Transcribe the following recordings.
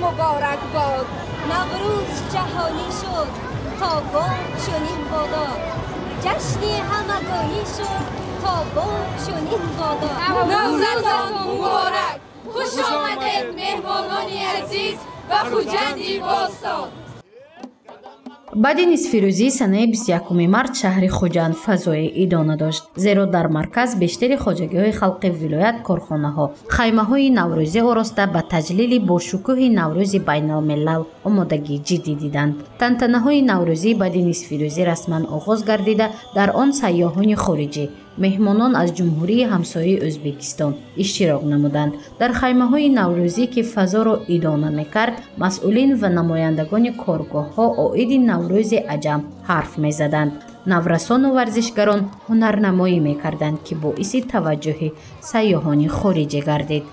Муборак бод. Наврӯз ҷаҳонӣ шуд, то бод чунин бодо. Ҷашни ҳамагонӣ шуд, то бод чунин бодо. Наврӯзатон муборак! Хуш омадед, меҳмонони азиз, ба Хуҷанди бостон. Баъди нисфирӯзии санаи 21 март шаҳри Хуҷанд фазои идона дошт, зеро дар марказ бештари хоҷагиҳои халқи вилоят, корхонаҳо хаймаҳои наврӯзӣ ороста, ба таҷлили бошукӯҳи Наврӯзи байналмилал омодагии ҷиддӣ диданд. Тантанаҳои наврӯзӣ баъди нисфирӯзӣ расман оғоз гардида, дар он сайёҳони хориҷӣ, меҳмонон аз ҷумҳурии ҳамсояи Ӯзбекистон иштирок намуданд. Дар хаймаҳои наврӯзӣ, ки фазоро идона мекард, масъулин ва намояндагони коргоҳҳо оиди Наврӯзи аҷам ҳарф мезаданд. Наврасону варзишгарон ҳунарнамоӣ мекарданд, ки боиси таваҷҷӯҳи сайёҳони хориҷӣ гардид.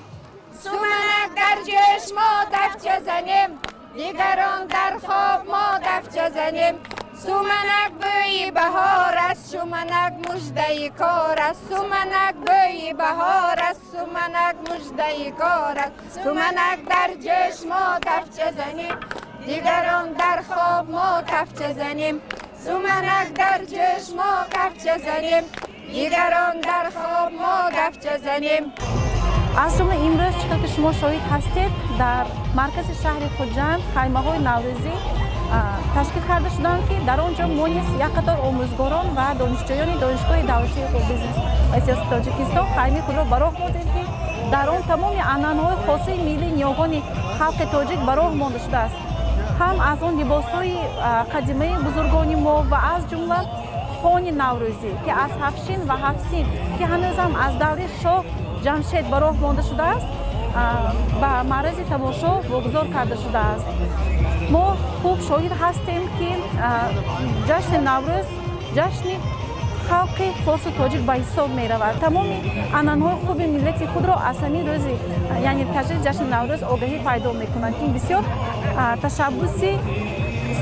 Суманак дар ҷӯш, мо дафча занем, дигарон дар хоб, мо дафча занем. Суманак бӯи баҳор аст, суманак муждаи кор аст. Суманак бӯи баҳор аст, суманак муждаи кор аст. Суманак дар ҷӯш, мо дафча занем, дигарон дар хоб, мо кафча занем. Суманак дар ҷӯш, мо кафча занем, дигарон дар хоб, мо дафча занем. Аз ҷумла имрӯз, чӣ ки шумо шоҳид ҳастед, дар маркази шаҳри Хуҷанд хаймаҳои наврӯзӣ ташкил карда шуданд, ки дар он ҷо мо низ як қатор омӯзгорон ва донишҷӯёни Донишгоҳи давлатии ҳуқуқ, бизнес ва сиёсати Тоҷикистон хаймаи худро ба роҳ мондем, ки дар он тамоми анъанаҳои хосаи миллии ниёгони халқи тоҷик ба роҳ монда шудааст, ҳам аз он либосҳои қадимаи бузургони мо ва аз ҷумла хони наврӯзӣ, ки аз ҳафшин ва ҳафсин, ки ҳанӯзам аз даври шоҳ Ҷамшед ба роҳ монда шудааст, ба маърази тамошо вогузор карда шудааст. Мо хуб шоҳид ҳастем, ки ҷашни Наврӯз ҷашни халқи форсу тоҷик ба ҳисоб меравад. Тамоми анъанаҳои хуби миллати худро аз ҳамин рӯзи, яъне таҷлили ҷашни Наврӯз, огаҳӣ пайдо мекунанд, ки бисёр ташаббуси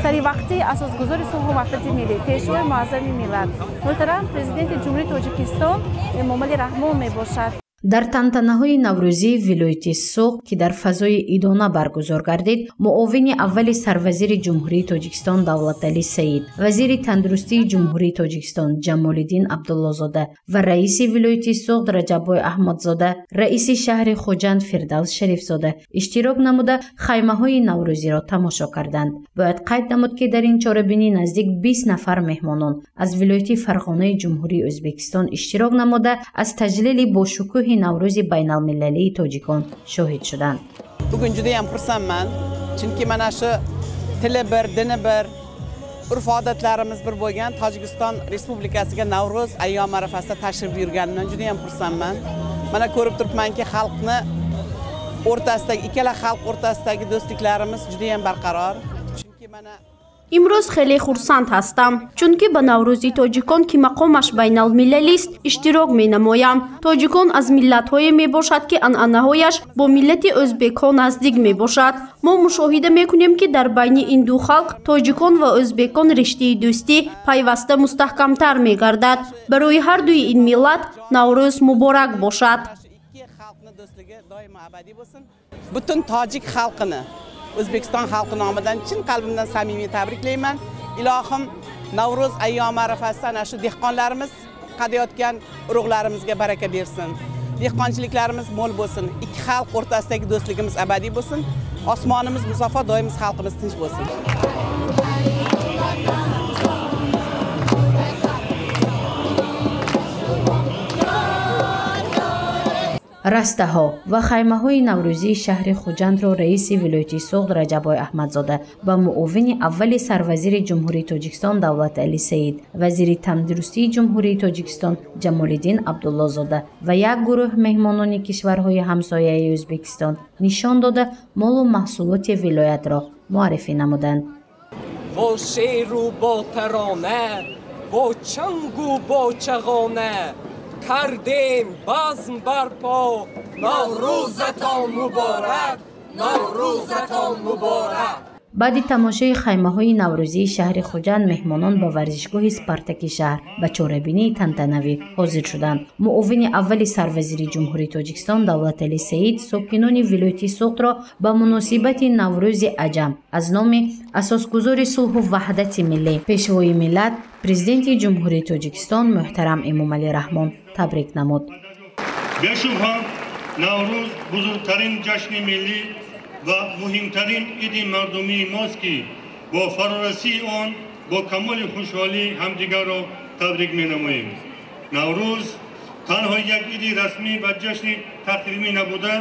саривақтии асосгузори сулҳу ваҳдати миллӣ, Пешвои муаззами миллат, муҳтарам Президенти Ҷумҳурии Тоҷикистон Эмомалӣ Раҳмон мебошад. Дар тантанаҳои наврӯзии вилояти Суғд, ки дар фазои идона баргузор гардид, муовини аввали сарвазири Ҷумҳурии Тоҷикистон Давлаталӣ Саид, вазири тандурустии Ҷумҳурии Тоҷикистон Ҷамолиддин Абдуллозода ва раиси вилояти Суғд Раҷаббой Аҳмадзода, раиси шаҳри Хуҷанд Фирдавс Шарифзода иштирок намуда, хаймаҳои наврӯзиро тамошо карданд. Бояд қайд намуд, ки дар ин чорабинӣ наздик 20 нафар меҳмонон аз вилояти Фарғонаи Ҷумҳурии Ӯзбекистон иштирок намуда, аз таҷлили бошукӯҳи Наврӯзи байналмилалии тоҷикон шоҳид шуданд. Bugun juda ham xursandman, chunki mana shu tili bir, dini bir, urf odatlarimiz bir bo'lgan Tojikiston Respublikasiga Navro'z ayyomi arafasida tashrif buyurganimdan juda ham xursandman. Mana ko'rib turibmanki, xalqni o'rtasidagi, ikkala xalq o'rtasidagi do'stliklarimiz juda ham barqaror. Chunki mana Имрӯз хеле хурсанд ҳастам, чунки ба Наврӯзи тоҷикон, ки мақомаш байналмилалист, иштирок менамоям. Тоҷикон аз миллатҳое мебошад, ки анъанаҳояш бо миллати ӯзбекҳо наздик мебошад. Мо мушоҳида мекунем, ки дар байни ин ду халқ, тоҷикон ва ӯзбекон, риштаи дӯстӣ пайваста мустаҳкамтар мегардад. Барои ҳар дуи ин миллат Наврӯз муборак бошад. Butun tojik xalqini O'zbekiston xalqi nomidan chin qalbimdan samimiy tabriklayman. Ilohim, Navro'z ayyomi arafasida ana shu dehqonlarimiz qadayotgan urug'larimizga baraka bersin. Dehqonchiliklarimiz mo'l bo'lsin. Ikki xalq o'rtasidagi do'stligimiz abadiy bo'lsin. Osmonimiz musaffo, doimiz xalqimiz tinch bo'lsin. Растаҳо ва хаймаҳои наврӯзии шаҳри Хуҷандро раиси вилояти Суғд Раҷаббой Аҳмадзода ба муовини аввали сарвазири Ҷумҳурии Тоҷикистон Давлаталӣ Саид, вазири тандурустии Ҷумҳурии Тоҷикистон Ҷамолиддин Абдуллозода ва як гурӯҳ меҳмонони кишварҳои ҳамсояи Ӯзбекистон нишон дода, молу маҳсулоти вилоятро муаррифӣ намуданд. Бо шеру бо тарона, бо чангу бо чағона кардем базм барпо. Наврӯзатон муборак, Наврӯзатон муборак! Баъди тамошои хаймаҳои наврӯзии шаҳри Хуҷанд меҳмонон ба варзишгоҳи Спартаки шаҳр ба чорабинии тантанавӣ ҳозир шуданд. Муовини аввали сарвазири Ҷумҳурии Тоҷикистон Давлаталӣ Саид сокинони вилояти Суғдро ба муносибати Наврӯзи аҷам аз номи асосгузори сулҳу ваҳдати миллӣ, Пешвои миллат, Президенти Ҷумҳурии Тоҷикистон муҳтарам Эмомалӣ Раҳмон табрик намуд. Бешубҳа, Наврӯз бузургтарин ҷашни миллӣ ва муҳимтарин иди мардумии мост, ки бо фарорасии он бо камоли хушҳолӣ ҳамдигарро табрик менамоем. Наврӯз танҳо як иди расмӣ ва ҷашни тақвимӣ набуда,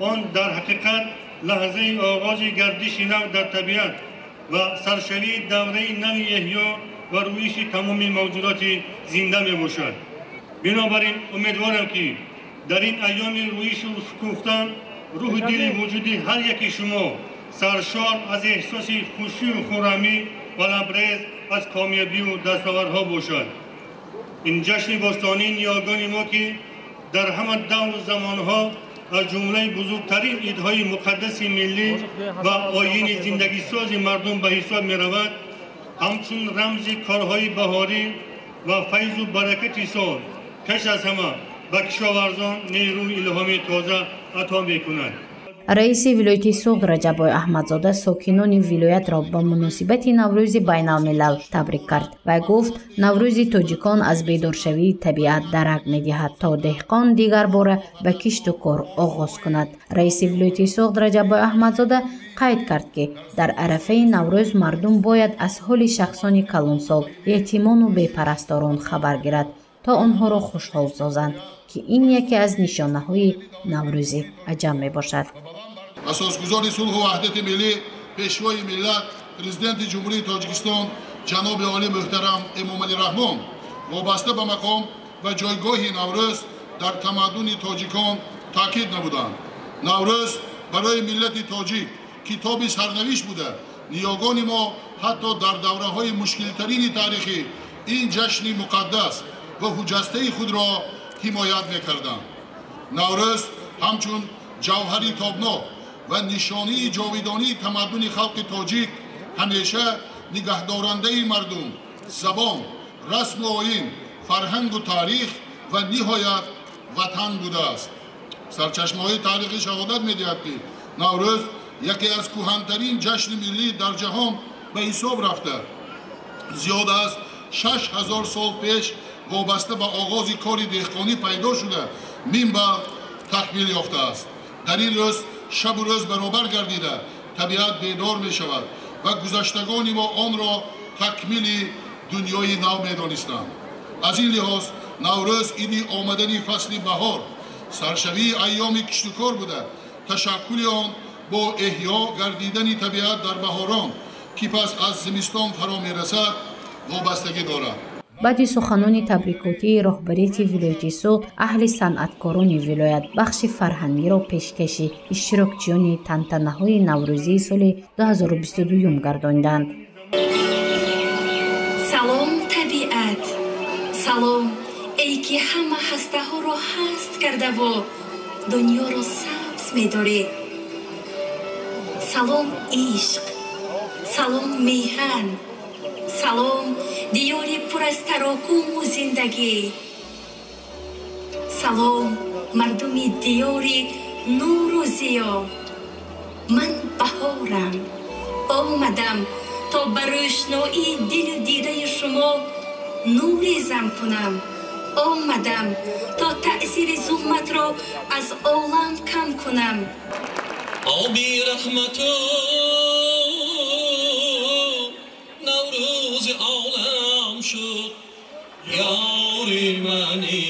он дар ҳақиқат лаҳзаи оғози гардиши нав дар табиат ва саршавии давраи нави эҳё ва рӯиши тамоми мавҷудоти зинда мебошад. Бинобар ин умедворам, ки дар ин айёми рӯишу шукуфтан рӯҳу дили вуҷуди ҳар яки шумо саршор аз эҳсоси хушию хуррамӣ ва лабрез аз комёбию дастовардҳо бошад. Ин ҷашни бостонии ниёгони мо, ки дар ҳама давру замонҳо аз ҷумлаи бузургтарин идҳои муқаддаси миллӣ ва оини зиндагисози мардум ба ҳисоб меравад, ҳамчун рамзи корҳои баҳорӣ ва файзу баракати сол пеш аз ҳама ба кишоварзон нерӯи илҳоми тоза ато мекунад. Раиси вилояти Суғд Раҷаббой Аҳмадзода сокинони вилоятро ба муносибати Наврӯзи байналмилал табрик кард ва гуфт, Наврӯзи тоҷикон аз бедоршавии табиат дарак медиҳад, то деҳқон дигарбора ба кишту кор оғоз кунад. Раиси вилояти Суғд Раҷаббой Аҳмадзода қайд кард, ки дар арафаи Наврӯз мардум бояд аз ҳоли шахсони калонсол, ятимону бепарасторон хабар гирад, то онҳоро хушҳол созанд, ки ин яке аз нишонаҳои Наврӯзи аҷам мебошад. Асосгузори сулҳу ваҳдати миллӣ, Пешвои миллат, Президенти Ҷумҳурии Тоҷикистон ҷаноби олӣ муҳтарам Эмомалӣ Раҳмон вобаста ба мақом ва ҷойгоҳи Наврӯз дар тамаддуни тоҷикон таъкид намуданд. Наврӯз барои миллати тоҷик китоби сарнавишт буда, ниёгони мо ҳатто дар давраҳои мушкилтарини таърихӣ ин ҷашни муқаддас ва ҳуҷҷастаи худро ҳимоят мекарданд. Наврӯз ҳамчун ҷавҳари тобнок ва нишонии ҷовидонии тамаддуни халқи тоҷик ҳамеша нигаҳдорандаи мардум, забон, расму оин, фарҳангу таърих ва ниҳоят ватан будааст. Сарчашмаҳои таърихӣ шаҳодат медиҳад, ки Наврӯз яке аз кӯҳантарин ҷашни миллӣ дар ҷаҳон ба ҳисоб рафта, зиёд аз 6000 сол пеш вобаста ба оғози кори деҳқонӣ пайдо шуда, минбаъд такмил ёфтааст. Дар ин рӯз шабу рӯз баробар гардида, табиат бедор мешавад ва гузаштагони мо онро такмили дунёи нав медонистанд. Аз ин лиҳоз Наврӯз иди омадани фасли баҳор, саршавии айёми киштукор буда, ташаккули он бо эҳё гардидани табиат дар баҳорон, ки пас аз зимистон фаро мерасад, вобастагӣ дорад. Баъди суханони табрикотии роҳбарияти вилояти Суғд, аҳли санъаткорони вилоят бахши фарҳангиро пешкаши иштирокчиёни тантанаҳои наврӯзии соли 2022 гардонданд. Салом, табиат, салом, эй ки ҳама ҳастаҳоро ҳаст кардаву дунёро сабз медорӣ. Салом, ишқ, салом, меҳан, салом, диёри пур аз тарокуму зиндагӣ. Салом, мардуми диёри нуру зиё. Ман баҳорам, омадам то ба рӯшноии дилу дидаи шумо нуре зам кунам. Омадам то таъсири зулматро аз олам кам кунам. Оби раҳмату Наврӯзи олам шуд ёри мани.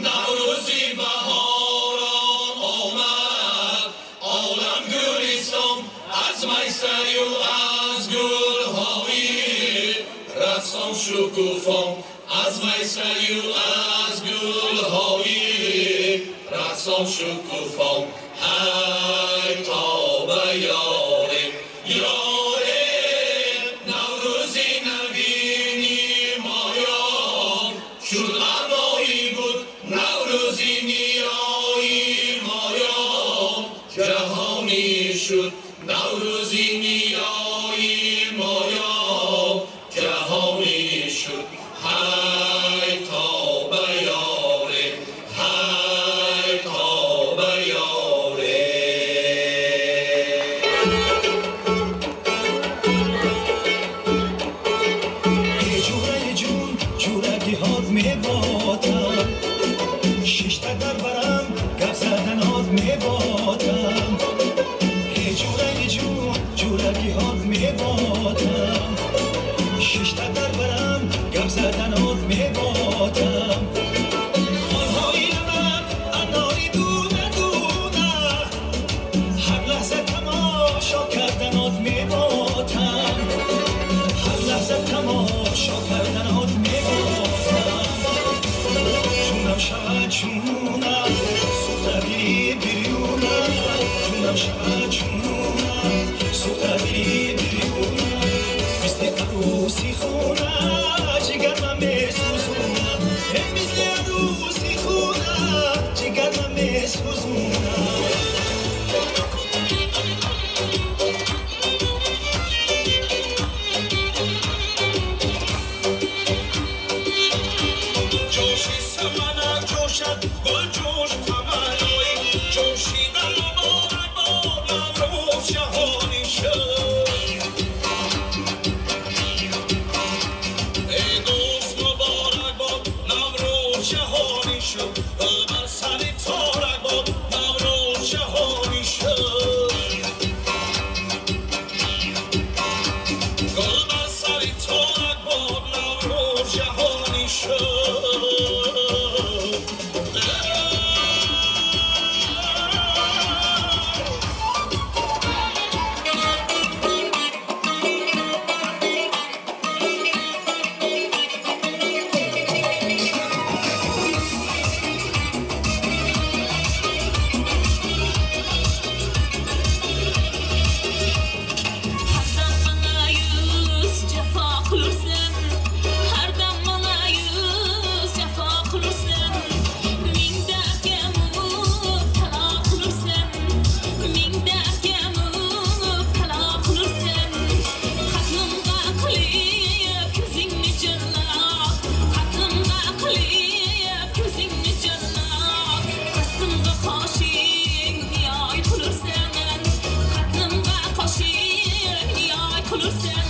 Наврӯзи баҳорон омад, олам гулистон аз майсаю аз гулҳои рассон шукуфон, аз майсаю аз гулҳои рассон шукуфон. Ҳай то ба ёре, ёре, Наврӯзи навини моён шуд анвои буд, Наврӯзи ниёи моён ҷаҳонӣ шуд. Наврӯзи ниёи моё ҷаҳонӣ шуд, ҳай то ба ёре, ҳай то ба ёре. Ҷураи ҷун ҷурагиҳот меботам, шишта дар барам гап заданот меботам. Ҷураи ҷун ҷурагиҳот меботам, шишта дар барам гап заданот меботам. Холҳои лабат анори дуна дуна, ҳар лаҳза тамошо карданот меботам, ҳар лаҳза тамошо карданот меботам. Ҷунам шавад чунам сӯхта дили бирёнам, ҷунам шавад чунам сӯхта дили бирёнам. Мисли арӯси хона ҷигармам месӯзонам, мисли арӯси хона ҷигармам месӯзонам. Ҷӯши саманак ҷӯшад гул ҷӯш таманнои, ҷӯшидан муборак бод Наврӯз ҷаҳонӣ шуд. Эй дӯст муборак бод Наврӯз ҷаҳонӣ шуд, гул бар сари торак бод Наврӯз ҷаҳонӣ шуд. Гул бар сари торак бод Наврӯз ҷаҳонӣ шуд. Har dam mana yuz jafo qilursan, har dam mana yuz jafo qilursan, ming dardga mubtalo qilursan, ming dardga mubtalo qilursan. Qatlimga qilib ko'zingni jallod, qatlimga qilib ko'zingni jallod, qasdimga qoshing niyoy qilursan, qatlimga qoshing niyoy qilursan.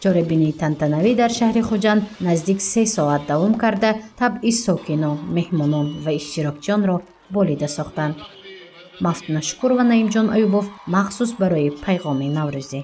Чорабинии тантанавӣ дар шаҳри Хуҷанд наздик 3 соат давом карда, табъи сокинон, меҳмонон ва иштирокчиёнро болида сохтанд. Мафтуна Шукурова, Наимҷон Аюбов, махсус барои пайғоми Наврӯзӣ.